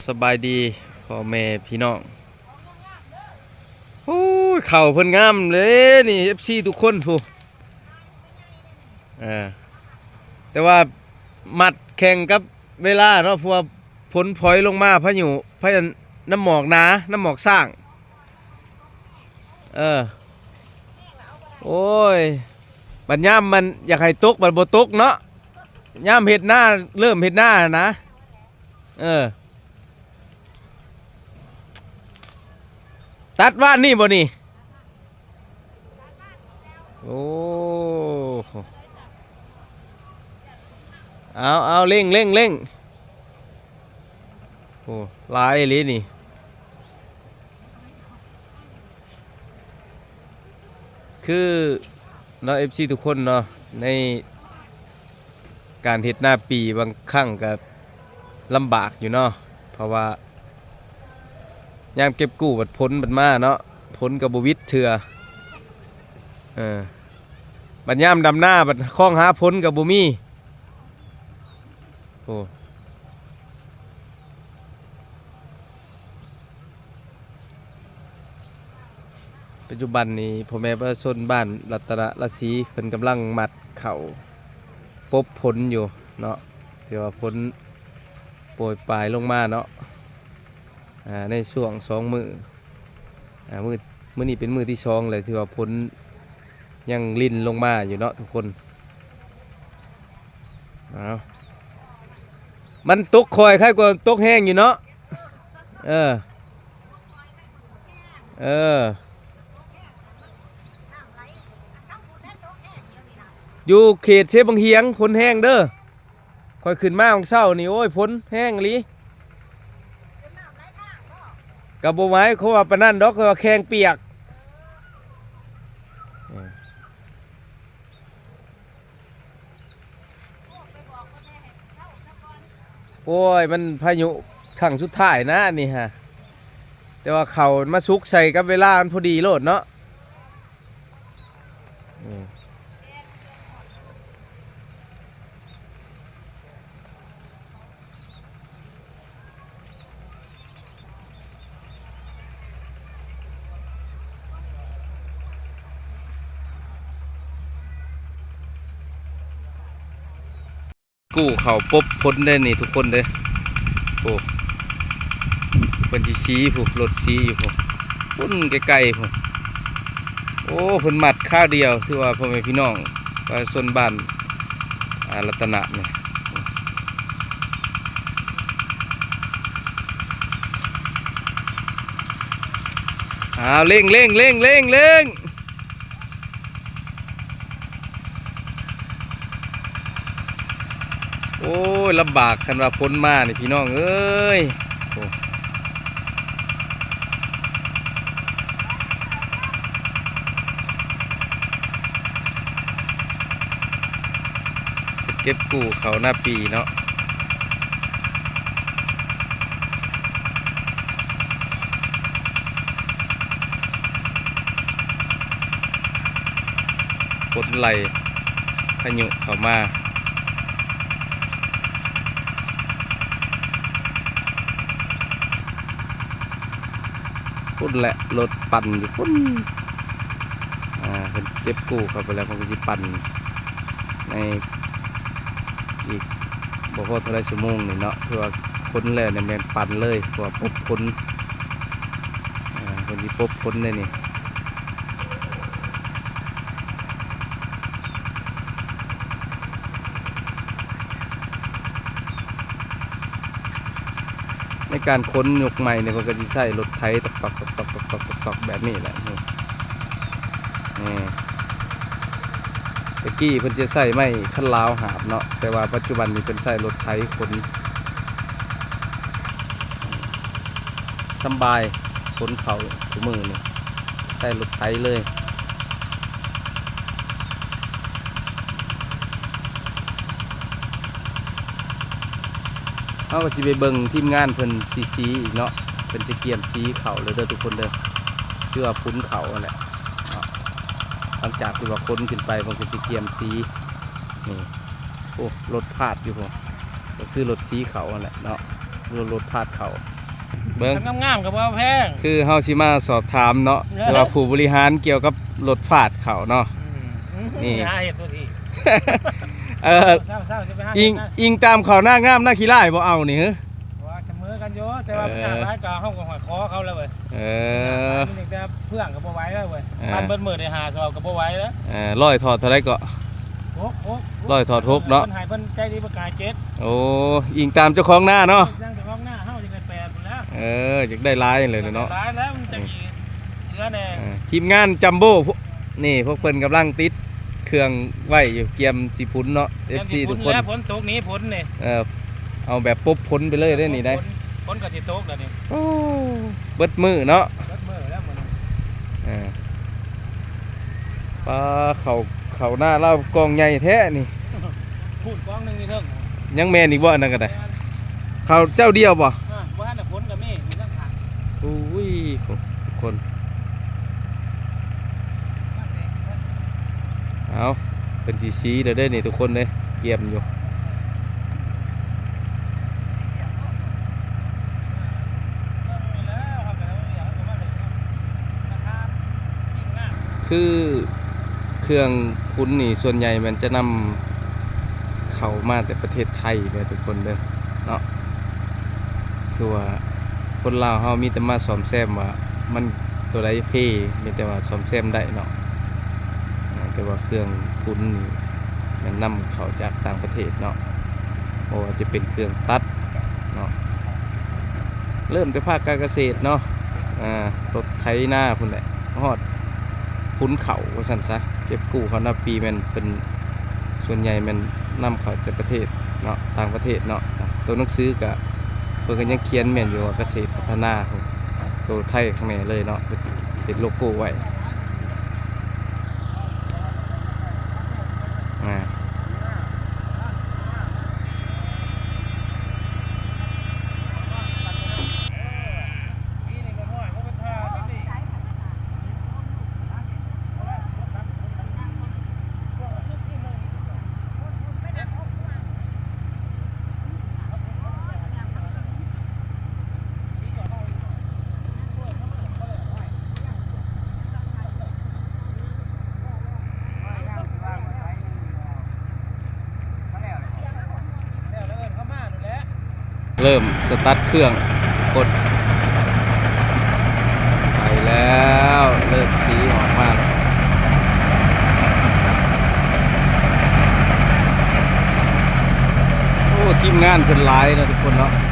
ສະບາຍດີພໍ່ແມ່ພີ່ນ້ອງ. ໂອ້ຍ ເຂົ້າເພິ່ນງາມເດ້ນີ້ ເອັຟຊີທຸກຄົນພຸ້ນ. ເອີ ແຕ່ວ່າມັດແຂ່ງກັບເວລາເນາະ ເພາະວ່າຝົນພອຍລົງມາ ພາຍຸ ພາຍຸ ນ້ຳໝອກໜາ ນ້ຳໝອກຊ້າງ. ເອີ ໂອ້ຍ ບັດຍາມມັນຢາກໃຫ້ຕົກ ບັດບໍ່ຕົກເນາະ. ຍາມເຮັດນາ ເລີ່ມເຮັດນາຫັ້ນນະ. ເອີ ຕັດວານນີ້ບໍ່ນີ້? ໂອ້ ເອົາ ເອົາ ເລັ່ງ ເລັ່ງ ເລັ່ງ. ໂອ້ ຫຼາຍອີ່ຫຼີນີ້. ຄືເນາະ ເອັຟຊີທຸກຄົນເນາະ ໃນການເຮັດນາປີບາງຄັ້ງກະລຳບາກຢູ່ເນາະ ເພາະວ່າຍາມເກັບກູ້ບັດຝົນບັດມາເນາະ ຝົນກະບໍ່ຫວິດເທື່ອ. ເອີ ບັດຍາມດຳນາບັດຄອງຫາຝົນກະບໍ່ມີ. ໂອ້ ປັດຈຸບັນນີ້ ພໍ່ແມ່ປະຊາຊົນບ້ານລັດຕະນະລາສີ ເພິ່ນກຳລັງມັດເຂົ້າປົບຝົນຢູ່ເນາະ ທີ່ວ່າຝົນໂປຍປາຍລົງມາເນາະ ອາ ໃນຊ່ວງສອງມື້ ອາ ມື້ ມື້ນີ້ເປັນມື້ທີສອງແລ້ວ ທີ່ວ່າຝົນຍັງລິນລົງມາຢູ່ເນາະທຸກຄົນ. ເອົາ ມັນຕົກຄ່ອຍຄ້າຍກວ່າຕົກແຮງຢູ່ເນາະ. ເອີ ເອີ ຢູ່ເຂດເຊບັ້ງຫຽງ ຝົນແຮງເດີ. ຂ້ອຍຂຶ້ນມາຫວ່າງເຊົ້ານີ້ ໂອ້ຍ ຝົນແຮງອີ່ຫຼີ. ກະບໍ່ໝາຍຄວາມວ່າປານນັ້ນດອກ ຄືວ່າແຂ້ງປຽກ. ໂອ້ຍ ມັນພາຍຸຄັ້ງສຸດທ້າຍນະອັນນີ້ຫະ ແຕ່ວ່າເຂົ້າມາສຸກໃສ່ກັບເວລາມັນພໍດີໂລດເນາະ. ກູ້ເຂົ້າປົບຝົນໄດ້ນີ້ທຸກຄົນເດ້. ໂອ້ ເພິ່ນຊິສີພຸ້ນ ລົດສີຢູ່ພຸ້ນ ພຸ້ນໄກໆພຸ້ນ. ໂອ້ ເພິ່ນມັດຄາວດຽວ ຖືວ່າພໍ່ແມ່ພີ່ນ້ອງປະຊາຊົນບ້ານ ອາ ລັດຕະນະນີ້ ອ້າວ ເລັ່ງ ເລັ່ງ ເລັ່ງ ເລັ່ງ ເລັ່ງ. ໂອ້ຍ ລຳບາກ ຄັນວ່າຝົນມານີ້ພີ່ນ້ອງເອີຍ. ໂອ້ ເກັບກູ້ເຂົ້ານາປີເນາະ. ຝົນໄລ່ພາຍຸເຂົ້າມາ. ພຸ້ນແຫຼະ ລົດປັ່ນຢູ່ພຸ້ນ. ອ່າ ເພິ່ນເກັບກູ້ເຂົ້າໄປແລ້ວ ເພິ່ນກໍຊິປັ່ນໃນອີກບໍ່ພໍເທົ່າໃດຊົ່ວໂມງນີ້ເນາະ. ຖືວ່າຂົນແລ້ວນີ້ແມ່ນປັ່ນເລີຍ ເພາະວ່າປົບຝົນ. ອ່າ ເພິ່ນຊິປົບຝົນໄດ້ນີ້. ໃນການຂົນຍົກໄມ້ນີ້ ເພິ່ນກໍຊິໃຊ້ລົດໄຖຕອກໆໆໆໆແບບນີ້ແຫຼະ. ນີ້ ນີ້ ແຕ່ກີ້ເພິ່ນຈະໃຊ້ໄມ້ຄັນລາວຫາບເນາະ ແຕ່ວ່າປັດຈຸບັນນີ້ເພິ່ນໃຊ້ລົດໄຖຂົນ ສຳບາຍ ຂົນເຂົ້າຄູ່ມື້ນີ້ໃຊ້ລົດໄຖເລີຍ. ເຮົາກໍຊິໄປເບິ່ງທີມງານເພິ່ນຊິສີອີກເນາະ ເພິ່ນຊິກຽມສີເຂົ້າແລ້ວເດີທຸກຄົນເດີ. ຊື່ວ່າພຸ້ນເຂົ້າຫັ້ນແຫຼະເນາະ ຫຼັງຈາກທີ່ວ່າຂົນຂຶ້ນໄປ ເພິ່ນກໍຊິກຽມສີ. ນີ້ ໂອ້ ລົດພາດຢູ່ພຸ້ນ ກໍຄືລົດສີເຂົ້າຫັ້ນແຫຼະເນາະ. ລົດ ລົດຟາດເຂົາ ເບິ່ງ ຄັນງາມໆກໍບໍ່ແພງ ຄືເຮົາຊິມາສອບຖາມເນາະ ເອີ ຫຼືວ່າຜູ້ບໍລິຫານກ່ຽວກັບລົດຟາດເຂົາເນາະ ອືມ ນີ້ ຫາເຮັດຕົວທີ່ ເອີ ເຊົາໆ ຊິໄປຫາ ອີງ ເຮັດນະ ອີງຕາມເຂົານາງາມນາຂີ້ລ້າຍບໍ່ເອົານີ້ຫື? ວ່າສະເໝີກັນຢູ່ ແຕ່ວ່າມັນ ເອີ ຍາກຫຼາຍກໍເຮົາກໍຫອດຂໍເຂົາແລ້ວເວີຍ ເອີ ມັນຍາກຫຼາຍ ມັນຕັ້ງແຕ່ເພື່ອງກໍບໍ່ໄຫວແລ້ວເວີຍ ເອີ ປັນເບິດມື້ໄດ້ຫ້າຊອກກໍບໍ່ໄຫວແລ້ວ ເອີ ຮ້ອຍຖອດເທົ່າໃດເກາະ? ຫົກ ຫົກ ຮ້ອຍຖອດຫົກເນາະ ເພິ່ນໃຫ້ເພິ່ນໃຈດີເພິ່ນກາຍເຈັດ ໂອ້ ອີງຕາມເຈົ້າຂອງນາເນາະ ເຈົ້າຂອງນາເຮົາຢາກໄດ້ແປດພຸ້ນແຫຼະ ເອີ ຢາກໄດ້ຫຼາຍເລີຍເນາະ ຢາກໄດ້ຫຼາຍແລ້ວມັນຈະ ເອີ ມີເຫຼືອແດ່ ເອີ ທີມງານຈັມໂບ້ ນີ້ພວກເພິ່ນກຳລັງຕິດເຄື່ອງໄວ້ຢູ່ ກຽມຊິພຸ້ນເນາະ ກຽມຊິພຸ້ນ ເອັຟຊີທຸກຄົນ ແລ້ວຝົນຕົກໜີຝົນນີ້ ເອີ ເອົາແບບປົບຝົນໄປເລີຍເດ້ນີ້ໄດ໋ ຝົນກໍຊິຕົກແລ້ວນີ້ ໂອ້ ເບິດມື້ເນາະ ເບິດມື້ແລ້ວມື້ນີ້ ເອີ ປາ ເຂົ້າ ເຂົ້ານາລາວກອງໃຫຍ່ແທ້ນີ້ ພຸ້ນກອງໜຶ່ງຢູ່ເທິງ ຍັງແມ່ນອີກບໍ່ ອັນນັ້ນກໍໄດ້ ແມ່ນ ເຂົ້າເຈົ້າດຽວບໍ່? ເອີ ບໍ່ທັນໄດ້ຜົນກໍມີຢູ່ທາງຂ້າງ ໂອ້ຍ ໂອ້ ທຸກຄົນ ເອົາ ເພິ່ນຊິສີແລ້ວເດ້ນີ້ທຸກຄົນເດ້ ກຽມຢູ່ ຄືເຄື່ອງຂຸນນີ້ ສ່ວນໃຫຍ່ແມ່ນຈະນຳເຂົ້າມາແຕ່ປະເທດໄທເດີທຸກຄົນເດີເນາະ ຄືວ່າຄົນລາວເຮົາມີແຕ່ມາສ້ອມແຊມວ່າມັນ ໂຕໃດເພ ມີແຕ່ວ່າສ້ອມແຊມໄດ້ເນາະ ແຕ່ວ່າເຄື່ອງຂຸນນີ້ແມ່ນນຳເຂົ້າຈາກຕ່າງປະເທດເນາະ ບໍ່ວ່າຈະເປັນເຄື່ອງຕັດເນາະ ເລີ່ມແຕ່ພາກການກະເສດເນາະ ອາ ລົດໄຖນາພຸ້ນແຫຼະ ຮອດຂຸນເຂົ້າວ່າຊັ້ນຊະ ເກັບກູ້ເຂົ້ານາປີ ແມ່ນເປັນ ສ່ວນໃຫຍ່ແມ່ນນຳເຂົ້າຈາກປະເທດເນາະ ຕ່າງປະເທດເນາະ ໂຕໜັງສືກະ ເພິ່ນກໍຍັງຂຽນແມ່ນຢູ່ວ່າກະເສດພັດທະນາ ໂຕໄທຂ້າງໃນເລີຍເນາະ ເຮັດໂລໂກ້ໄວ້ ອາ. ເລີ່ມສະຕາດເຄື່ອງ ກົດ ໄປແລ້ວ ເລີ່ມສີອອກມາ ໂອ້ ທີມງານເພິ່ນຫຼາຍເນາະທຸກຄົນເນາະ.